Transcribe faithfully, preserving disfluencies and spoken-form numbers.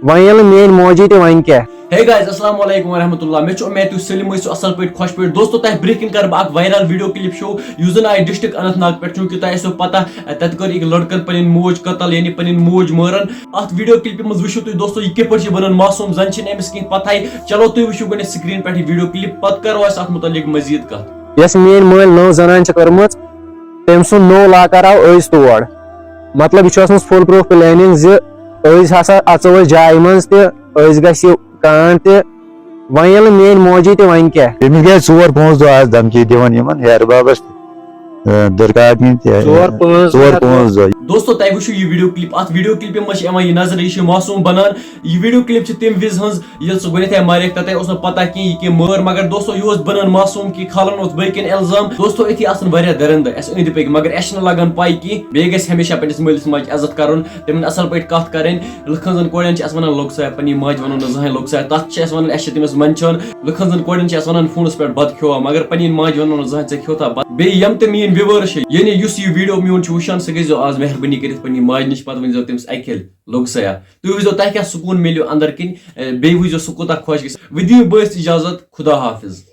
وۄنۍ ییٚلہِ میٲنۍ موجی تہِ وۄنۍ کیٛاہ۔ Hey guys، السلام علیکم ورحمۃ اللہ۔ مےٚ چھُ امید تُہۍ سٲلِم ٲسِو اصل پٲٹھۍ، خۄش پٲٹھۍ۔ دوستو، تۄہہِ برٛونٛہہ کِنۍ کرٕ بہٕ اکھ viral video clip show، یُس زن آیہِ district اننت ناگ پٮ۪ٹھ۔ چوٗنٛکہِ تۄہہِ آسیو پتہ، تتہِ کٔر أکۍ لڑکن پنٕنۍ موج قتل، یعنی پنٕنۍ موج مٲرن۔ اتھ video clipہِ منٛز وٕچھِو تُہۍ دوستو، یہِ کِتھ پٲٹھۍ چھِ بنان معصوم، زن چھِنہٕ أمِس کینٛہہ پتہٕے۔ چلو، تُہۍ وٕچھِو گۄڈٕنٮ۪تھ screen پٮ۪ٹھ یہِ video clip، پتہٕ کرو أسۍ اتھ متعلق مزید کتھ۔ یۄس میٲنۍ مٲلۍ نٔو زنان چھِ کٔرمٕژ، تٔمۍ سُنٛد نوٚو لاکار آو أزۍ تور۔ مطلب، یہِ چھُ ٲسمٕژ full proof planning زِ أزۍ ہسا اژو أسۍ جایہِ منٛز تہِ، أزۍ گژھِ یہِ کانٛڈ تہِ۔ وۄنۍ ییٚلہِ میٲنۍ موجی تہِ وۄنۍ کیٛاہ؟ تٔمِس گٔے ژور پانٛژھ دۄہ آز دھمکی دِوان یِمن ہیرٕ بابس تہِ، اۭں، درکاکنہِ تہِ۔ ژور پانٛژھ ژور دۄہ۔ پانٛژھ دۄہ۔ دوستو، تۄہہِ وٕچھِو یہِ video clip۔ اتھ video clipہِ منٛز چھِ یِوان یہِ نظرِ، یہِ چھِ معصوم بنان۔ یہِ video clip چھِ تمہِ وِزِ ہٕنٛز، ییٚلہِ سُہ گۄڈنٮ۪تھٕے مارٮ۪کھ، تَتہِ اوس نہٕ پتہ کینٛہہ یہِ کیٛاہ مٲر۔ مگر دوستو، یہِ اوس بنان معصوم کہِ کھالان اوس بٲقین الزام۔ دوستو، أتھی آسن واریاہ درندٕ اَسہِ أنٛدۍ پٔکۍ، مگر اَسہِ چھِنہٕ لگان پَے کینٛہہ۔ بیٚیہِ گژھِ ہمیشہ پننِس مٲلِس ماجہِ عزت کرُن، تِمن اصل پٲٹھۍ کتھ کرٕنۍ۔ لُکن زن کورٮ۪ن چھِ اَسہِ ونان لوٚگ سا، پننہِ ماجہِ ونو نہٕ زٕہٕنۍ لوٚگ سا، تتھ چھِ اَسہِ ونان، اَسہِ چھِ تٔمِس منٛدچھان۔ لُکن زن کورٮ۪ن چھِ اَسہِ ونان فونس پٮ۪ٹھ بتہٕ کھیوٚوا، مگر پننہِ ماجہِ ونو نہٕ زٕہٕنۍ ژےٚ کھیوٚتھا بتہٕ۔ بیٚیہِ یِم تہِ میٲنۍ viewers چھِ، یعنی یُس یہِ video میون چھُ وٕچھان، سُہ گٔژھۍزیو آز مہربٲنی کٔرِتھ پننہِ ماجہِ نِش پتہٕ ؤنۍزیو تٔمِس اکہِ پھِرِ لوٚگ سا۔ تُہۍ وٕچھزیو تۄہہِ کیٛاہ سکوٗن مِلیو أنٛدر کِنۍ، اے، بیٚیہِ وٕچھزیو سُہ کوٗتاہ خۄش گژھِ۔ ودِیو بٲسۍ اجازت، خدا حافظ۔